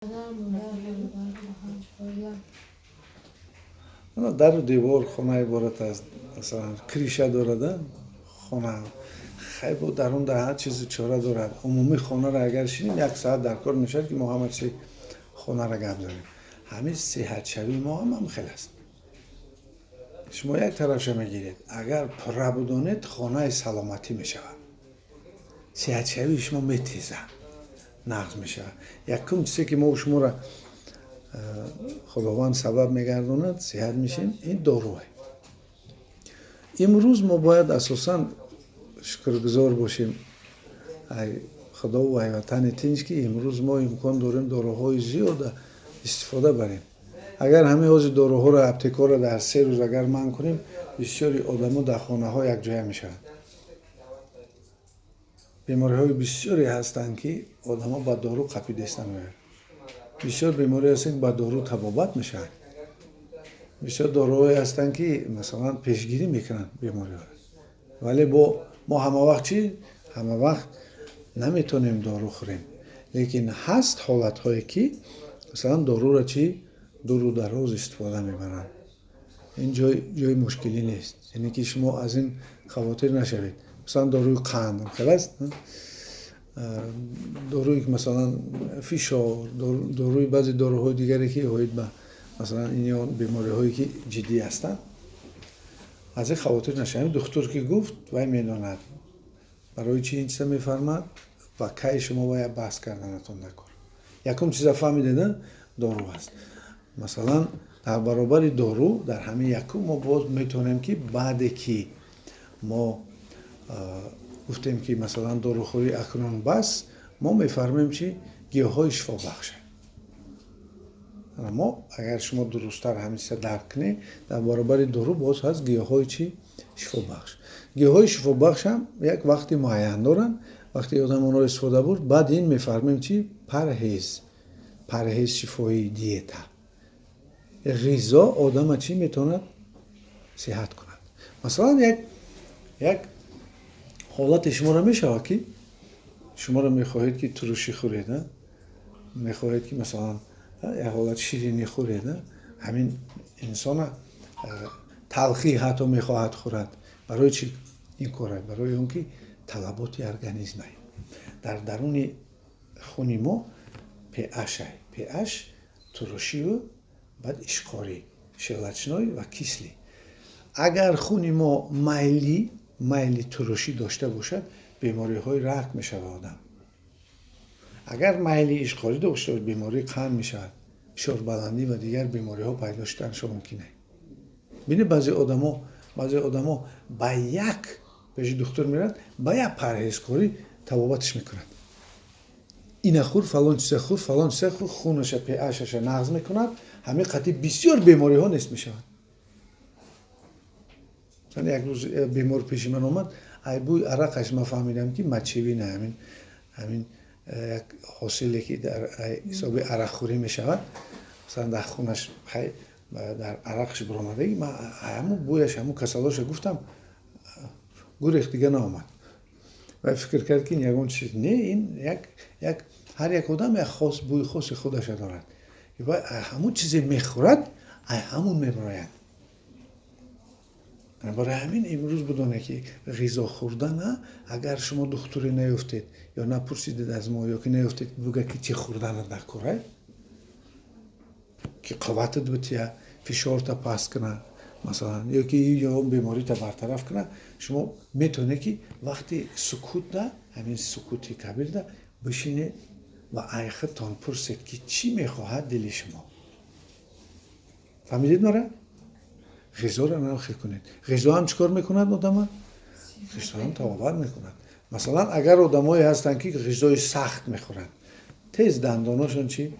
Падар, модар, бародар, хоҳар, оила. Дару девор, хона иборат аз, масалан, крыша дорад хона. Хай, бо дар он дар ҳар чизи чора дорад. Умумӣ хонаро агар шинем, як соат дар кор мешавад, ки мо ҳама чизи хонаро гап занем. Ҳамин сиҳатшавии мо ҳам хел аст. Шумо як тарафша мегиред, агар пурра будонед, хонаи саломатӣ мешавад, сиҳатшавии шумо метезад, нағз мешавад. Якум чизе, ки мо шуморо Худованд сабаб мегардонад, сиҳат мешем, ин доруе. Имрӯз мо бояд асосан шукргузор бошем ай Худову ай ватани тинҷ, ки имрӯз мо имкон дорем доруҳои зиёда истифода барем. Агар ҳамин ҳозир доруҳоро, аптекаҳоро дар 3 рӯз агар манъ кунем, бисёри одамо дар хонаҳо якҷоя мешаванд. Бемориҳои бисёре ҳастанд, ки одамо ба дору қапидеста меоянд. Бисёр беморӣ ҳастанд, ки ба дору табобат мешаванд. Бисёр доруҳое ҳастанд, ки, масалан, пешгирӣ мекунанд бемориҳоро. Вале бо мо ҳама вақт чӣ, ҳама вақт наметавонем дору хӯрем, лекин ҳаст ҳолатҳое, ки, масалан, доруро чӣ дуру дароз истифода мебаранд. Ин ҷои мушкилӣ нест, яъне ки шумо аз ин хавотир нашавед. Масалан, доруи қанд хел аст, доруи, масалан, фишор, доруи, баъзе доруҳои дигаре, ки оид ба, масалан, ин ё бемориҳое, ки ҷиддӣ ҳастанд, аз ин хавотир нашавед. Духтур ки гуфт, вай медонад, барои чи ин чиза мефармад ва кай шумо бояд баҳс карданатон дар кор. Якум чиза фаҳмидед, дору аст. Масалан, дар баробари дору, дар ҳамин якум мо боз метавонем, ки баъде ки мо гуфтем, ки, масалан, дорухӯрӣ акнун бас, мо мефармем чи гиёҳҳои шифобахша. Мо агар шумо дурусттар ҳамин чиза дарк кунед, дар баробари дору боз ҳаст гиёҳҳои чи шифобахш. Гиёҳҳои шифобахш ҳам як вақти муайян доранд. Вақте одам онро истифода бурд, баъд ин мефармем чи парҳез, парҳез шифоӣ, диета, ғизо одама чӣ метавонад сиҳат кунад. Масалан, як ҳолате шуморо мешавад, ки шуморо мехоҳед, ки турушӣ хӯред, мехоҳед, ки, масалан, як ҳолат ширинӣ хӯред. Ҳамин инсона талхӣ ҳатто мехоҳад хӯрад. Барои чӣ ин кора? Барои он ки талаботи организмай. Дар даруни хуни мо pH, pH турушию баъд ишқорӣ, щелочной ва кислый. Агар хуни мо майли турушӣ дошта бошад, бемориҳои рак мешавад одам. Агар майли ишқорӣ дошта бошад, бемории қанд мешавад, фишорбаландӣ ва дигар бемориҳо пайдо шуданашо мумкин аст. Бинед, баъзе одамо ба як пеши духтур меравад, ба як парҳезкорӣ табобаташ мекунад: ина хӯр, фалон чиза хӯр, фалон чиза хӯр. Хунаша, pH-аша нағз мекунад. Ҳамин қатъи бисёр бемориҳо нест мешаванд. Як рӯз бемор пеши ман омад. Ай бӯи арақаш ман фаҳмидам, ки мочевина, ҳамин як ҳосиле, ки дар ҳисоби арақхӯрӣ мешавад, масалан, дар хунаш, хай, дар арақаш биромадагӣ. Ман ҳамун бӯяш, ҳамун касалоша гуфтам, гурех, дига наомад. Ва фикр кард, ки ин ягон чиз не. Ин як ҳар як одам як хос, бӯи хоси худаша дорад. Ва ҳамун чизе мехӯрад, ай ҳамун мебарояд. Барои ҳамин имрӯз бидонед, ки ғизо хӯрдана, агар шумо духтуре наёфтед ё напурсидед аз мо, ё ки наёфтед, буга, ки чӣ хӯрдана дар корай, ки қувватат бития, фишорта паст куна, масалан, ё ки ё беморита бартараф куна, шумо метавонед, ки вақти сукутда, ҳамин сукути кабирда бишинед ва ай худтон пурсед, ки чӣ мехоҳад дили шумо. Фаҳмидед мара? Ғизоро нахел кунед. Ғизо ҳам чӣ кор мекунад одама? Ғизоам табобат мекунад. Масалан, агар одамое ҳастанд, ки ғизои сахт мехӯранд, тез дандоношон чӣ,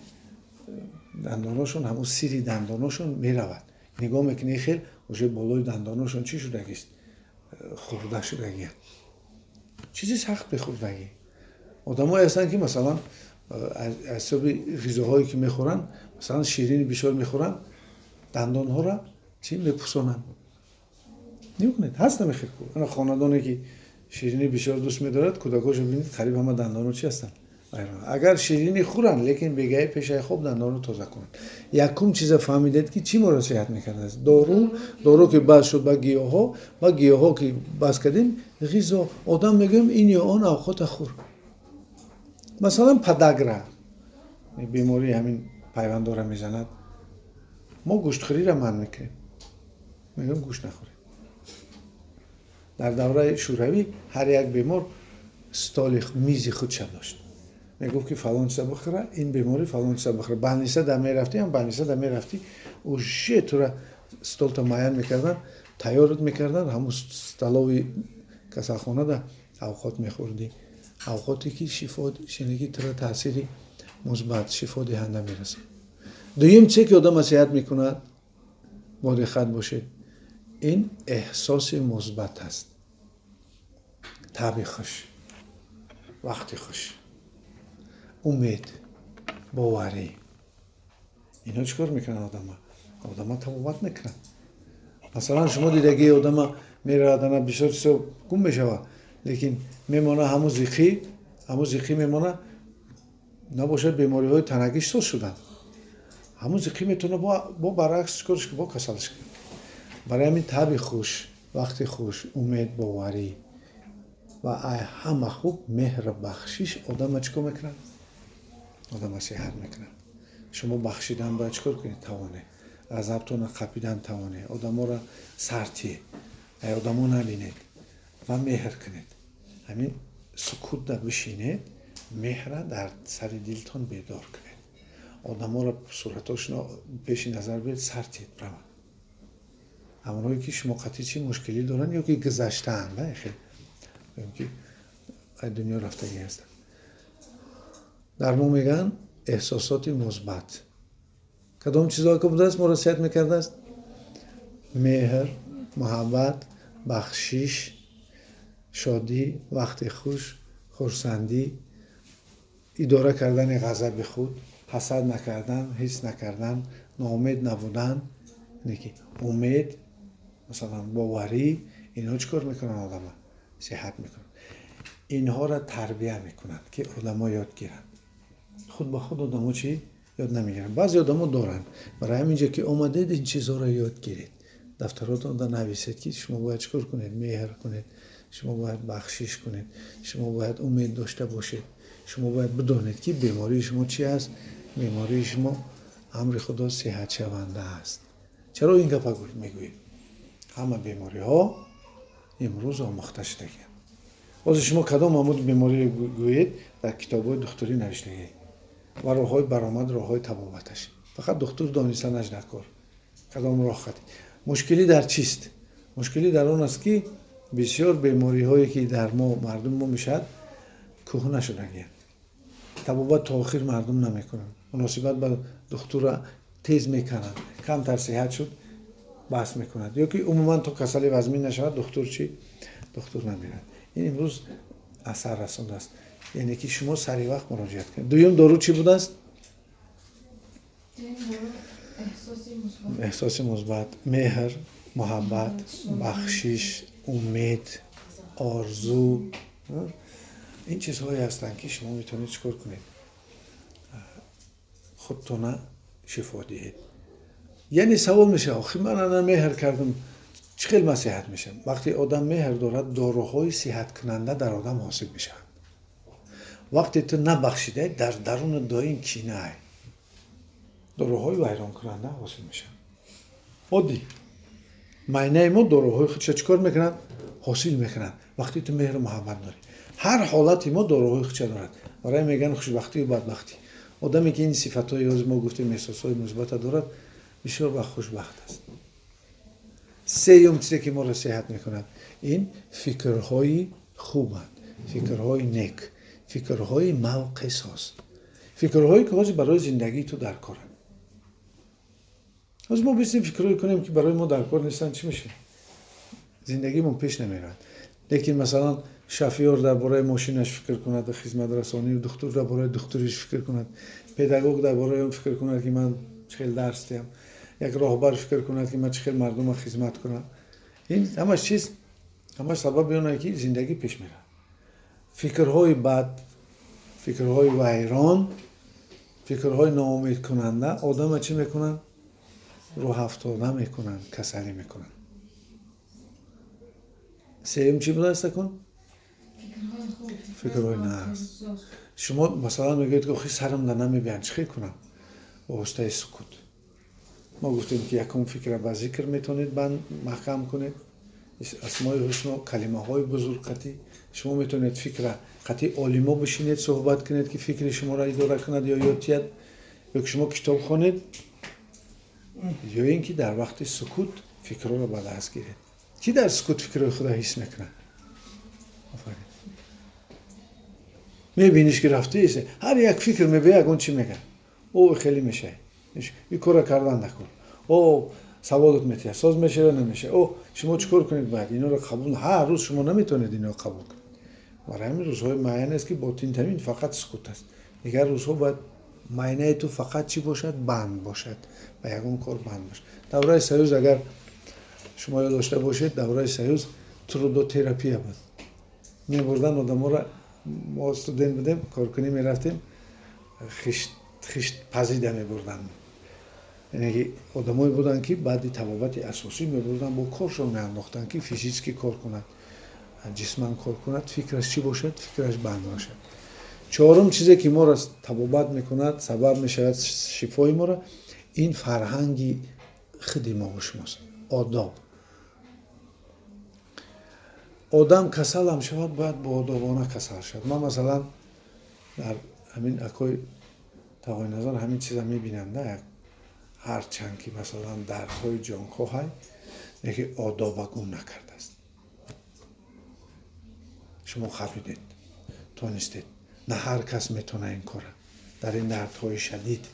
дандоношон, ҳамун сири дандоношон меравад. Нигоҳ мекунӣ, хел уже болои дандоношон чӣ шудагист? Хӯрда шудагият, чизи сахт бехӯрдагӣ. Одамое ҳастанд, ки, масалан, аз ҳисоби ғизоҳое, ки мехӯранд, масалан, ширини бисёр мехӯранд, дандонҳоро чӣ мепӯсонанд. Нигоҳ кунед, ҳаст намехел ана хонадоне, ки ширинӣ бисёр дӯст медорад, кӯдакҳошо бинед, қариб ҳама дандонҳо чӣ ҳастанд? Агар ширинӣ хӯранд, лекин бегаи пешаи хоб дандонро тоза кунанд. Якум чиза фаҳмидед, ки чӣ моро сиҳат мекардааст? Дору. Дору ки бас шуд, ба гиёҳҳо, ба гиёҳҳо ки бас кардем, ғизо. Одам мегӯям, ин ё он авқота хӯр. Масалан, подагра, бемории ҳамин пайвандора мезанад. Мо гӯштхӯриро манъ мекунем, мегӯем, гӯшт нахӯред. Дар давраи Шӯравӣ ҳар як бемор столи, мизи худша дошт. Мегуфт, ки фалон чиза бихӯра ин беморӣ, фалон чиза бихӯра. Больница да мерафтӣ ҳам, больница да мерафтӣ, уже тура столта муайян мекардан, тайёрат мекардан. Ҳамун столовый касалхонада авқот мехӯрдӣ, авқоте ки шифо шинаки тура таъсири мусбат, шифодиҳанда мерасад. Дуюм чизе, ки одама сиҳат мекунад, бо диққат бошед, ин эҳсоси мусбат аст: таби хуш, вақти хуш, умед, боварӣ. Инҳо чӣ кор мекунанд одама? Одама табобат мекунанд. Масалан, шумо дидагии одама меравад, ана бисёр чизо гум мешавад, лекин мемона ҳамун зиқӣ, ҳамун зиқӣ мемона. Набошад, бемориҳои танагиш соз шуданд, ҳамун зиқӣ метавона бо баръакс чӣ корш, бо касалш кунад. Барои ҳамин таби хуш, вақти хуш, умед, боварӣ ва ай ҳама хуб меҳру бахшиш одама чӣ кор мекунад? Одама сиҳат мекунад. Шумо бахшидан бояд чӣ кор кунед? Тавонед ғазабтонро қапидан, тавонед одаморо сартие ай одамо набинед ва меҳр кунед. Ҳамин сукутда бишинед, меҳра дар сари дилтон бедор кунед. Одаморо суратошонро пеши назар биёред, сартиед, раванд. Ҳамонҳое ки шумо қатъи чӣ мушкилӣ доранд ё ки гузаштаанд, хел ки ай дунё рафтагӣ ҳастанд. Дар мо мегӯянд эҳсосоти мусбат. Кадом чизҳое ки будааст, моро сиҳат мекардааст? Меҳр, муҳаббат, бахшиш, шодӣ, вақти хуш, хурсандӣ, идора кардани ғазаби худ, ҳасад накардан, ҳис накардан, ноумед набудан, ки умед, масалан, боварӣ. Инҳо чӣ кор мекунанд? Одама сиҳат мекунанд. Инҳоро тарбия мекунанд, ки одамо ёд гиранд. Худ ба худ одамо чӣ ёд намегиранд. Баъзе одамо доранд. Барои ҳамин ҷо ки омадед, ин чизҳоро ёд гиред, дафтаротонда нависед, ки шумо бояд чӣ кор кунед: меҳр кунед, шумо бояд бахшиш кунед, шумо бояд умед дошта бошед, шумо бояд бидонед, ки бемории шумо чи аст. Бемории шумо амри Худо сиҳатшаванда аст. Чаро ин гапа мегӯем? Ҳама бемориҳо имрӯз омӯхта шудагианд. Ҳозир шумо кадом ҳамуд беморӣ гӯед, дар китобҳои духтурӣ навиштагӣ ва роҳҳои баромад, роҳҳои табобаташ. Фақат духтур донистанаш дар кор, кадом роҳ хати. Мушкилӣ дар чист? Мушкилӣ дар он аст, ки бисёр бемориҳое, ки дар мо, мардуми мо мешавад, кӯҳна шудагианд. Табобат то охир мардум намекунанд, муносибат ба духтура тез мекунанд. Камтар сиҳат шуд, бас мекунад ё ки умуман то касали вазмин нашавад, духтур чӣ, духтур намерад. Ин имрӯз асар расондааст, яъне ки шумо сари вақт муроҷиат кунед. Дуюм дору чӣ будааст? Эҳсоси мусбат: меҳр, муҳаббат, бахшиш, умед, орзу. Ин чизҳое ҳастанд, ки шумо метавонед чӣ кор кунед? Худтона шифо диҳед. Яъне савол мешавад: охи ман ана меҳр кардам, чӣ хел ман сиҳат мешавам? Вақте одам меҳр дорад, доруҳои сиҳаткунанда дар одам ҳосил мешаванд. Вақте ту набахшидай, дар даруни доим кинаай, доруҳои вайронкунанда ҳосил мешаванд. Оддӣ майнаи мо доруҳои худша чӣ кор мекунанд? Ҳосил мекунанд. Вақте ту меҳру муҳаббат дорӣ, ҳар ҳолати мо доруҳои худша дорад. Барои мегӯянд хушбахтию бадбахтӣ. Одаме, ки ин сифатҳои ҳозир мо гуфтем, эҳсосҳои мусбата дорад, бисёр вақт хушбахт аст. Сеюм чизе, ки моро сиҳат мекунад, ин фикрҳои хубанд, фикрҳои нек, фикрҳои мавқеъсоз, фикрҳое, ки ҳозир барои зиндагии ту дар коранд. Ҳозир мо бисем, фикрҳое кунем, ки барои мо дар кор нестанд, чӣ мешавад? Зиндагимон пеш намеравад. Лекин, масалан, шофёр дар бораи мошинаш фикр кунад, хизматрасонӣ, духтур дар бораи духтуриш фикр кунад, педагог дар бораи он фикр кунад, ки ман чӣ хел дарс диҳам, як роҳбар фикр кунад, ки ман чӣ хел мардумро хизмат кунам, ин ҳамаш чиз, ҳамаш сабаби оне, ки зиндагӣ пеш меравад. Фикрҳои бад, Фикрҳои вайрон, фикрҳои ноумедкунанда одама чӣ мекунанд? Рӯҳафтода мекунанд, касалӣ мекунанд. Сеюм чӣ будааст акун? Фикрҳои нағз. Шумо масалан мегӯед, ки охи сарам да намебиҳанд, чӣ хел кунам? Ба воситаи сукут. Мо гуфтем, ки якум фикра ба зикр метавонед банд маҳкам кунед, асмои ҳусно, калимаҳои бузург қатӣ. Шумо метавонед фикра қатӣ олимо бишинед, суҳбат кунед, ки фикри шуморо идора кунад ё ёд тиҳад, ё ки шумо китоб хонед, ё ин ки дар вақти сукут фикрҳоро ба даст гиред. Кӣ дар сукут фикрҳои худро ҳис мекунад? Офарин. Мебиниш, ки рафтаист, ҳар як фикр мебиёяд, ягон чӣ мегӯяд: о, хеле мешавад, ин корро кардан накун, о, саволот метиҳад, соз мешава, намешава, о, шумо чӣ кор кунед? Бояд инҳоро қабул. Ҳар рӯз шумо наметавонед инҳоро қабул кунед. Барои ҳамин рӯзҳои муайян аст, ки ботинтарин фақат сукут аст. Дигар рӯзҳо бояд майнаи ту фақат чӣ бошад? Банд бошад, ба ягон кор банд бошад. Давраи Союз, агар шумо ёд дошта бошед, давраи Союз трудотерапия буд, мебурдан одаморо. Мо студент будем, коркунӣ мерафтем, хишт пазида мебурданд. Яъне ки одамое буданд, ки баъди табобати асосӣ мебурданд, бо коршон меандохтанд, ки физически кор кунад, ҷисман кор кунад, фикраш чӣ бошад? Фикраш банд бошад. Чорум чизе, ки моро табобат мекунад, сабаб мешавад шифои моро, ин фарҳанги худи мо шумост, одоб. Одам касалам шавад, бояд боодобона касал шавад. Ман масалан дар ҳамин акои Тағоиназар ҳамин чиза мебинам да, як ҳарчанд ки масалан дардҳои ҷонхоҳай, лекин одоба гум накардааст. Шумо хабидед, тонистед. На ҳар кас метавона ин кора. Дар ин дардҳои шадид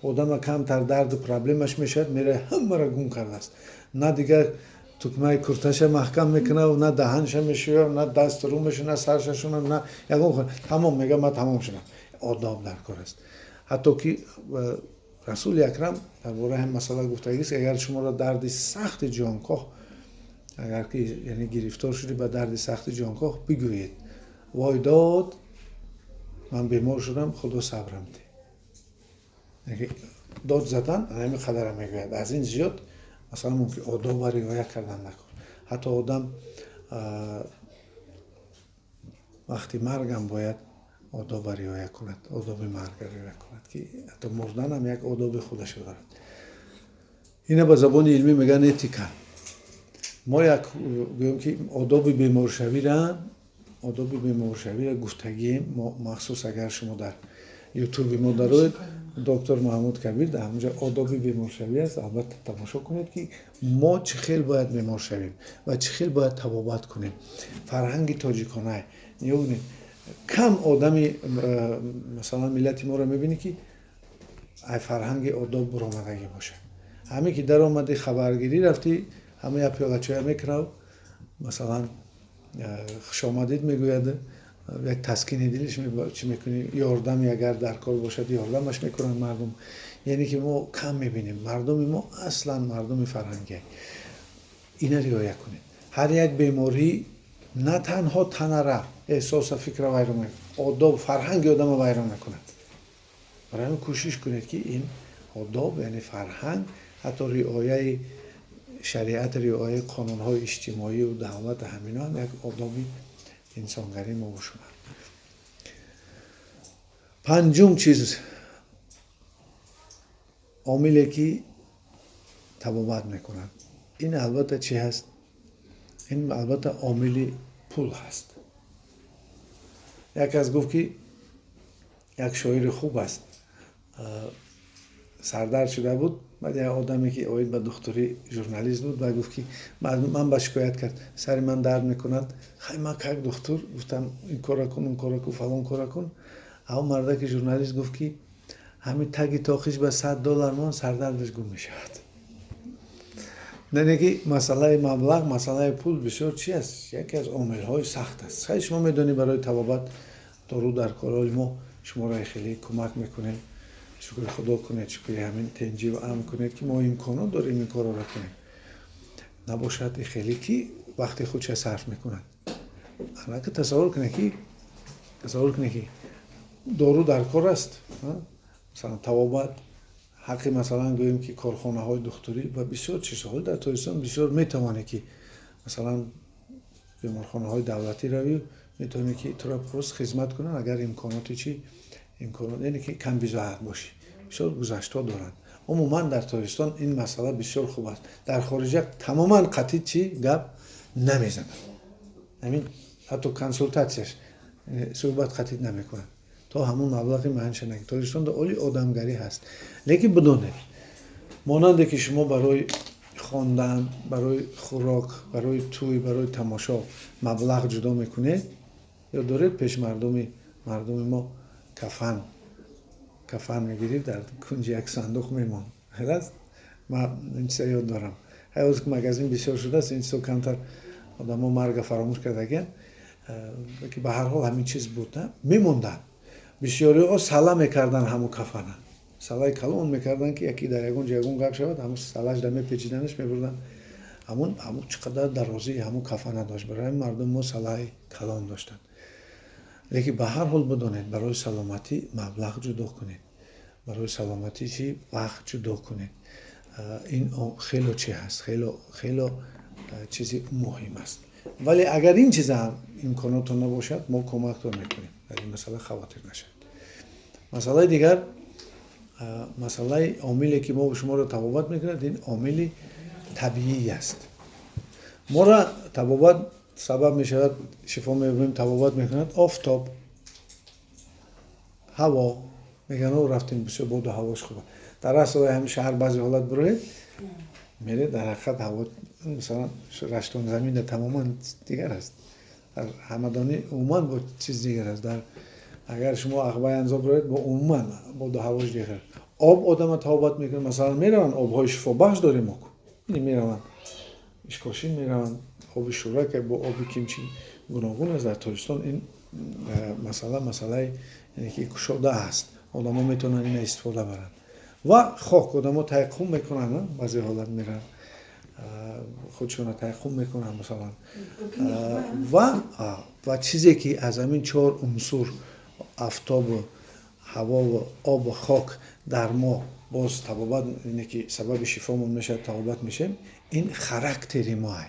одама камтар дарду проблемаш мешавад, мера ҳамаро гум кардааст, на дигар тукмаи курташа маҳкам мекунад, на даҳанша мешӯяд, на даст рӯ мешӯяд, на сарша шуна, на ягон, тамом, мега, ман тамом шудам. Одоб дар кор аст. Ҳатто ки Расули Акрам дар бораи ҳам масъала гуфтагист: агар шуморо дарди сахти ҷонкоҳ, агар ки яъне гирифтор шудӣ ба дарди сахти ҷонкоҳ, бигӯед: вой дод, ман бемор шудам, Худо сабрам деҳ. Дод задан ҳамин қадара мегӯяд, аз ин зиёд масалан мумкин одобро риоя кардан накун. Ҳатто одам вақти маргам бояд одобро риоя кунад, одоби маргро риоя кунад, ки ҳатто мурданам як одоби худашо дорад. Ина ба забони илмӣ мегӯянд этика. Мо як гӯем, ки одоби беморшавиро гуфтагием мо махсус. Агар шумо дар Ютуби мо дароед, доктор Маҳмуд Кабир, дар ҳамонҷо одоби беморшавӣ аст. Албатта, тамошо кунед, ки мо чӣ хел бояд бемор шавем ва чӣ хел бояд табобат кунем. Фарҳанги тоҷикона нигоҳ кунед. Кам одами масалан миллати моро мебинӣ, ки ай фарҳанги одоб буромадагӣ бошад. Ҳаме ки даромади, хабаргирӣ рафтӣ, ҳама як пиёла чоя мекунав, масалан, хушомадид мегӯяд, як таскини дилиш чӣ мекунӣ, ёрдаме агар дар кор бошад, ёрдамаш мекунанд мардум. Яъне ки мо кам мебинем, мардуми мо аслан мардуми фарҳангия. Ина риоя кунед. Ҳар як беморӣ на танҳо танара, эҳсоса, фикра вайрон мекунад, одоб, фарҳанги одама вайрон мекунад. Барои ҳамин кӯшиш кунед, ки ин одоб, яъне фарҳанг, ҳатто риояи шариат, риояи қонунҳои иҷтимоию давлат, ҳамино ҳам як одоби инсонгарӣ мо шумо. Панҷум чиз, омиле, ки табобат мекунад, ин албатта чӣ ҳаст? Ин албатта омили пул ҳаст. Як кас гуфт, ки як шоири хуб аст, сардард шуда буд. Баъд як одаме, ки оид ба духтурӣ, журналист буд, баъд гуфт, ки ман ба шикоят кард: сари ман дард мекунад. Хай, ман как духтур гуфтам: ин кора кун, он кора кун, фалон кора кун. Аммо мардаки журналист гуфт, ки ҳамин таги тоқиш ба 100 доллар мон, сардардаш гум мешавад. Яъне ки масъалаи маблағ, масъалаи пул бисёр чи аст, яке аз омилҳои сахт аст. Хай, шумо медонед, барои табобат дору дар корои мо шуморо хеле кӯмак мекунем. Шукри Худо кунед, шукри ҳамин тенҷиву амн кунед, ки мо имконот дорем ин корро кунем. Набошад, хеле ки вақти худша сарф мекунад. Анака тасаввур кунед, ки Дору дар кор аст, масалан, табобат ҳаққи, масалан, гӯем ки корхонаҳои духтурӣ ва бисёр чизҳо дар Тоҷикистон бисёр метавонӣ ки, масалан, беморхонаҳои давлатӣ равӣ, метавонӣ ки туро просто хизмат кунанд, агар имконоти чи имконот, яъне ки камбизоат бошӣ. Бисёр гузаштҳо доранд. Умуман дар Тоҷикистон ин масъала бисёр хуб аст. Дар хориҷа тамоман қатъи чи гап намезанад, ҳамин ҳатто консултатсияш, суҳбат қатъи намекунад то ҳамун маблағи муайян наги. Тоҷикистонда оли одамгарӣ ҳаст. Лекин бидонед, монанде ки шумо барои хондан, барои хӯрок, барои тӯй, барои тамошо маблағ ҷудо мекунед, ё доред, пеш мардуми мо кафан мегирифт, дар кунҷи як сандуқ мемонд. Хел аст, ман ин чиза ёд дорам. Ҳоз ки магазин бисёр шудааст, ин чизо камтар одамо марга фаромӯш кардагиан, ки ба ҳар ҳол ҳамин чиз буд, мемонданд. Бисёриҳо сала мекарданд, ҳамун кафана салаи калон мекарданд, ки яке дар ягон ҷо ягон гап шавад, ҳамун салаш да мепечиданаш, мебурданд. Ҳамун чӣ қадар дарозии ҳамун кафана дошт. Барои ҳамин мардум мо салаи калон доштанд. Лекин ба ҳар ҳол бидонед, барои саломатӣ маблағ ҷудо кунед, барои саломатӣ чи вақт ҷудо кунед. Ин хело чи ҳаст, хело хело чизи муҳим аст. Вале агар ин чиза ҳам имконотон набошад, мо кӯмактон мекунем, дар ин масъала хавотир нашавед. Масъалаи дигар, масъалаи омиле ки мо шуморо табобат мекунад, ин омили табиӣ аст. Моро табобат сабаб мешавад, шифо меёбем, табобат мекунад офтоб, ҳаво. Мегӯянд, рафтем, бисёр боду ҳавош хуб. Дар асл ҳамин шаҳр баъзе ҳолат бироед, меред, дар ҳақиқат ҳаво, масалан, Раштон заминда тамоман дигар аст, дар Ҳамадонӣ умуман бо чиз дигар аст, дар агар шумо Ағбаи Анзоб бироед, бо умуман боду ҳавош дигар. Об одама табобат мекунад. Масалан, мераванд, обҳои шифобахш дорем мо, мераванд Ишкошин, мераванд оби Шӯрак бо оби кимчи гуногун аст. Дар Тоҷикистон ин масъала масъалаи ки кушода аст, одамо метавонанд ина истифода баранд. Ва хок, одамо тайққум мекунанд, баъзе ҳолат мераванд, худшона тайққум мекунанд, масалан. Ва чизе ки аз ҳамин чор унсур, афтобу ҳавову обу хок, дар мо боз табобат, ине ки сабаби шифомон мешавад, табобат мешавем, ин характери моай.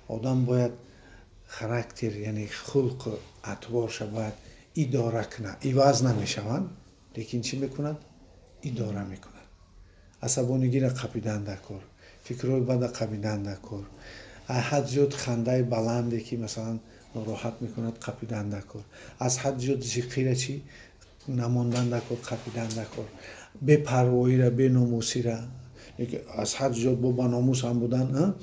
Одам бояд характер, яъне хулқу атворша бояд идора кунад. Иваз намешаванд, лекин чӣ мекунад? Идора мекунад. Асабонигиро қапидан дар кор, фикрҳои бада қапидан дар кор, ҳад зиёд хандаи баланде ки, масалан, нороҳат мекунад, қапидан дар кор, аз ҳад зиёд зиқира чӣ намондан дар кор, қапидан дар кор, бепарвоира, беномусира. Аз ҳад зиёд бо баномус ҳам будан,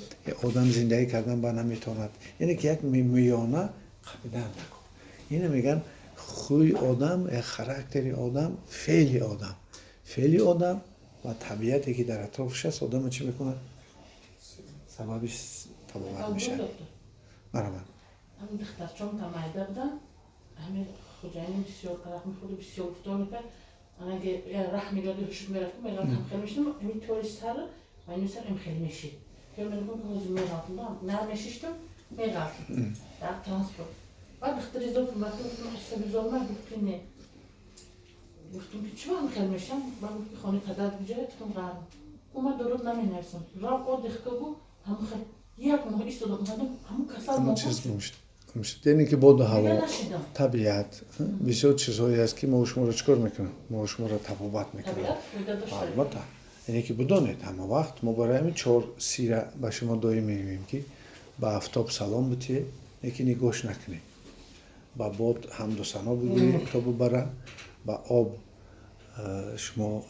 одам зиндагӣ кардан ба наметавонад. Яъне ки як миёна қапидан дар кор. Ина мегӯянд хӯи одам, як характери одам, феъли одам ва табиате ки дар атрофаш аст, одама чӣ мекунад? Сабаби табобат мешавад. Марҳамат. Ҳамин духтарчон тамайда буданд, ҳамин хуҷайни бисёр арақ мехӯрд, бисёр гуфтор мекард. Анаге раҳ мегади, ҳушуд мерафт, мегафтам, хел мешидам, ҳамин тори сар ва ин сар хел мешид. Мегуфтам, ҳозир меғалтам, нар мешиштам, меғалтам дар транспорт. Баъд духтари зоб рафтам, гуфтам, ҳисоби зоб. Гуфт ки не. Гуфтам ки чӣ ман хел мешам? Баъд гуфт ки хонаи падарат куҷо? Гуфтам, Ғарм. Гуфт, ман дорут наменависам, рав, отдых ка. Гуфт, ҳамун хел як моҳ истодам, омадам, ҳамун касал. Ҳама чиз яъне ки боду ҳаво, табиат, бисёр чизҳое аст ки мо шуморо чӣ кор мекунанд? Мо шуморо табобат мекунем, албатта. Яъне ки бидонед, ҳама вақт мо барои ҳамин чор сира ба шумо доим мегӯем, ки ба афтоб салом битиҳед, лекин нигоҳш накунед, ба бод ҳамду сано бигӯед то бубара, ба об шумо,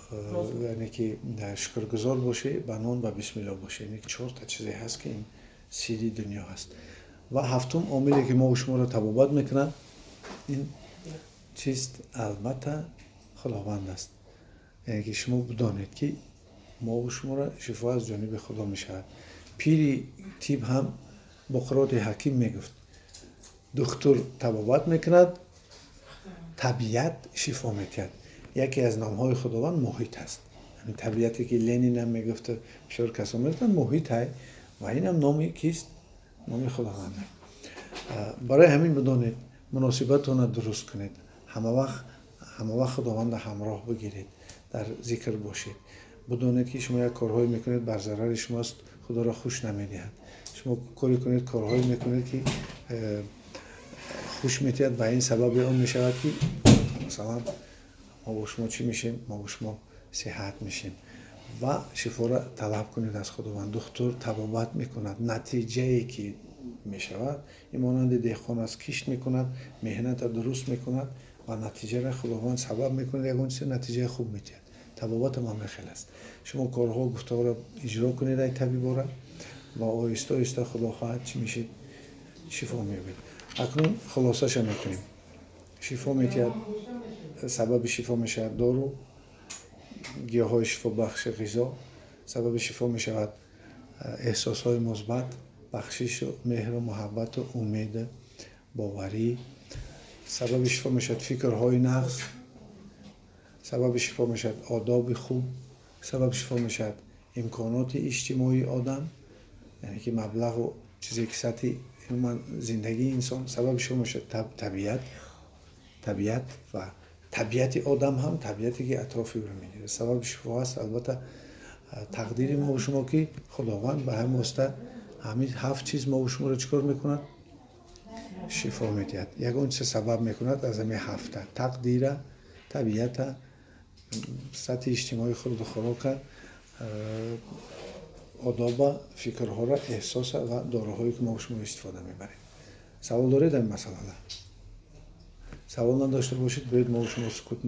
яъне ки, шукргузор бошед, ба нон ба бисмилло бошед. Яъне чорта чизе ҳаст, ки ин сири дунё ҳаст. Ва ҳафтум омиле ки мо шуморо табобат мекунад, ин чист? Албатта, Худованд аст. Яъне ки шумо бидонед, ки мо шуморо шифо аз ҷониби Худо мешавад. Пири тиб ҳам Буқроти ҳаким мегуфт: духтур табобат мекунад, табиат шифо медиҳад. Яке аз номҳои Худованд муҳит аст. Ҳамин табиате ки Ленинам мегуфту бисёр касон мегуфтанд, муҳит ай, ва инам номи кист? Номи Худованд. Барои ҳамин бидонед, муносибатона дуруст кунед. Ҳама вақт Худованда ҳамроҳ бигиред, дар зикр бошед. Бидонед, ки шумо як корҳое мекунед, бар зарари шумоаст, Худоро хуш намедиҳад. Шумо коре кунед, корҳое мекунед, ки хуш метиҳад, ба ин сабаби он мешавад, ки масалан мо бо шумо чӣ мешем? Мо бо шумо сиҳат мешем. Ва шифоро талаб кунед аз Худованд. Духтур табобат мекунад, натиҷае ки мешавад, ин монанди деҳқон аст, кишт мекунад, меҳната дуруст мекунад ва натиҷаро Худованд сабаб мекунад, ягон чизе натиҷаи хуб метиҳад. Табобатам ҳам хел аст. Шумо корҳо, гуфтаҳоро иҷро кунед, ай табибора, ва оҳиста оҳиста, Худо хоҳад, чӣ мешед? Шифо меёбед. Акнун хулосаша мекунем. Шифо метиҳад, сабаби шифо мешавад дору, гиёҳҳои шифобахши ғизо, сабаби шифо мешавад эҳсосҳои мусбат, бахшишу меҳру муҳаббату умеду боварӣ, сабаби шифо мешавад фикрҳои нағз, сабаби шифо мешавад одоби хуб, сабаби шифо мешавад имконоти иҷтимоии одам, яъне ки маблағу чизе ки сатҳи умуман зиндагии инсон, сабаби шифо мешавад табиат ва табиати одам ҳам, табиате ки атрофи ӯро мегирад. Сабаби шифо аст, албатта, тақдири мо шумо, ки Худованд ба ҳамин восита ҳамин ҳафт чиз мо шуморо чӣ кор мекунад? Шифо медиҳад. Ягон чиз сабаб мекунад аз ҳамин ҳафта: тақдира, табиата, сатҳи иҷтимоии хурду хӯрока, одоба, фикрҳоро, эҳсоса ва доруҳое, ки мо шумо истифода мебарем. Савол доред дар ин масъалада? Савол надошта бошед, биёед, мо шумо сукут.